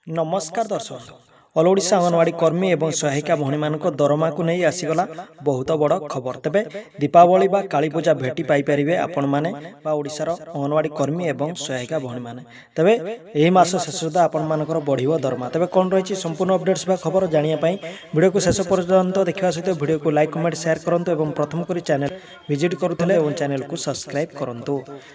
ନମସ୍କାର ଦର୍ଶକ, ଅଲ୍ ଓଡ଼ିଶା ଅଙ୍ଗନବାଡ଼ି କର୍ମୀ ଏବଂ ସହାୟିକା ଭଉଣୀମାନଙ୍କ ଦରମାକୁ ନେଇ ଆସିଗଲା ବହୁତ ବଡ଼ ଖବର। ତେବେ ଦୀପାବଳି ବା କାଳୀପୂଜା ଭେଟି ପାଇପାରିବେ ଆପଣମାନେ ବା ଓଡ଼ିଶାର ଅଙ୍ଗନବାଡ଼ି କର୍ମୀ ଏବଂ ସହାୟିକା ଭଉଣୀମାନେ। ତେବେ ଏହି ମାସ ଶେଷ ସୁଦ୍ଧା ଆପଣମାନଙ୍କର ବଢ଼ିବ ଦରମା। ତେବେ କ'ଣ ରହିଛି ସମ୍ପୂର୍ଣ୍ଣ ଅପଡେଟ୍ସ ବା ଖବର ଜାଣିବା ପାଇଁ ଭିଡ଼ିଓକୁ ଶେଷ ପର୍ଯ୍ୟନ୍ତ ଦେଖିବା ସହିତ ଭିଡ଼ିଓକୁ ଲାଇକ୍, କମେଣ୍ଟ, ସେୟାର କରନ୍ତୁ ଏବଂ ପ୍ରଥମ କରି ଚ୍ୟାନେଲ୍ ଭିଜିଟ୍ କରୁଥିଲେ ଏବଂ ଚ୍ୟାନେଲକୁ ସବସ୍କ୍ରାଇବ୍ କରନ୍ତୁ।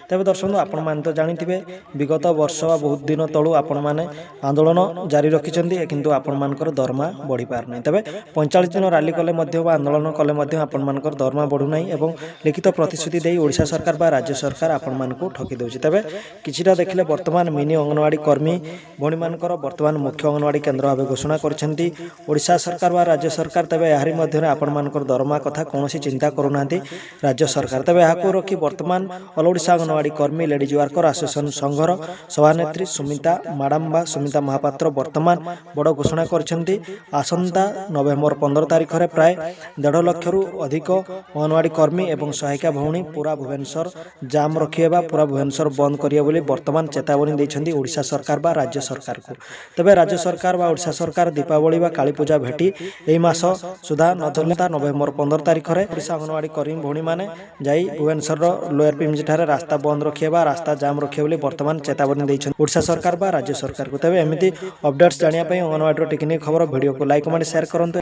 ତେବେ ଦର୍ଶକ, ଆପଣମାନେ ତ ଜାଣିଥିବେ, ବିଗତ ବର୍ଷ ବା ବହୁତ ଦିନ ତଳୁ ଆପଣମାନେ ଆନ୍ଦୋଳନ ଜାରି ରଖିଛନ୍ତି, କିନ୍ତୁ ଆପଣମାନଙ୍କର ଦରମା ବଢ଼ିପାରୁନାହିଁ। ତେବେ 45 ଦିନ ରାଲି କଲେ ମଧ୍ୟ ବା ଆନ୍ଦୋଳନ କଲେ ମଧ୍ୟ ଆପଣମାନଙ୍କର ଦରମା ବଢ଼ୁନାହିଁ ଏବଂ ଲିଖିତ ପ୍ରତିଶ୍ରୁତି ଦେଇ ଓଡ଼ିଶା ସରକାର ବା ରାଜ୍ୟ ସରକାର ଆପଣମାନଙ୍କୁ ଠକି ଦେଉଛି। ତେବେ କିଛିଟା ଦେଖିଲେ ବର୍ତ୍ତମାନ ମିନି ଅଙ୍ଗନବାଡ଼ି କର୍ମୀ ଭଉଣୀମାନଙ୍କର ବର୍ତ୍ତମାନ ମୁଖ୍ୟ ଅଙ୍ଗନବାଡ଼ି କେନ୍ଦ୍ର ଭାବେ ଘୋଷଣା କରିଛନ୍ତି ଓଡ଼ିଶା ସରକାର ବା ରାଜ୍ୟ ସରକାର। ତେବେ ଏହାରି ମଧ୍ୟରେ ଆପଣମାନଙ୍କର ଦରମା କଥା କୌଣସି ଚିନ୍ତା କରୁନାହାନ୍ତି ରାଜ୍ୟ ସରକାର। ତେବେ ଏହାକୁ ରଖି ବର୍ତ୍ତମାନ ଅଲ୍ ଓଡ଼ିଶା ଅଙ୍ଗନବାଡ଼ି କର୍ମୀ ଲେଡ଼ିଜ୍ ୱାର୍କର ଆସୋସିଏସନ୍ ସଂଘର ସଭାନେତ୍ରୀ ସୁମିତା ମାଡ଼ାମ ବା ସୁମିତା ମହାପାତ୍ର ବର୍ତ୍ତମାନ ବଡ଼ ଘୋଷଣା କରିଛନ୍ତି। ଆସନ୍ତା ନଭେମ୍ବର 15 ତାରିଖରେ ପ୍ରାୟ 1.5 ଲକ୍ଷରୁ ଅଧିକ ଅଙ୍ଗନବାଡ଼ି କର୍ମୀ ଏବଂ ସହାୟିକା ଭଉଣୀ ପୁରା ଭୁବନେଶ୍ୱର ଜାମ୍ ରଖିବେ ବା ପୁରା ଭୁବନେଶ୍ୱର ବନ୍ଦ କରିବେ ବୋଲି ବର୍ତ୍ତମାନ ଚେତାବନୀ ଦେଇଛନ୍ତି ଓଡ଼ିଶା ସରକାର ବା ରାଜ୍ୟ ସରକାରକୁ। ତେବେ ରାଜ୍ୟ ସରକାର ବା ଓଡ଼ିଶା ସରକାର ଦୀପାବଳି ବା କାଳୀପୂଜା ଭେଟି ଏହି ମାସ ସୁଦ୍ଧା ନଦେଲେ ନଭେମ୍ବର 15 ତାରିଖରେ ଓଡ଼ିଶା ଅଙ୍ଗନବାଡ଼ି କର୍ମୀ ଭଉଣୀମାନେ ଯାଇ ଭୁବନେଶ୍ୱରର ଲୋୟର ପିଏମ୍ଜି ଠାରେ ରାସ୍ତା ବନ୍ଦ ରଖିବେ ବା ରାସ୍ତା ଜାମ୍ ରଖିବେ ବୋଲି ବର୍ତ୍ତମାନ ଚେତାବନୀ ଦେଇଛନ୍ତି ଓଡ଼ିଶା ସରକାର ବା ରାଜ୍ୟ ସରକାରକୁ। ତେବେ ଏମିତି ଅପଡେଟ୍ସ ଜାଣିବା ପାଇଁ ଅଙ୍ଗନବାଡ଼ିର ଟିକିନିଖି ଖବର ଭିଡ଼ିଓକୁ ଲାଇକ୍, କମେଣ୍ଟ, ସେୟାର କରନ୍ତୁ।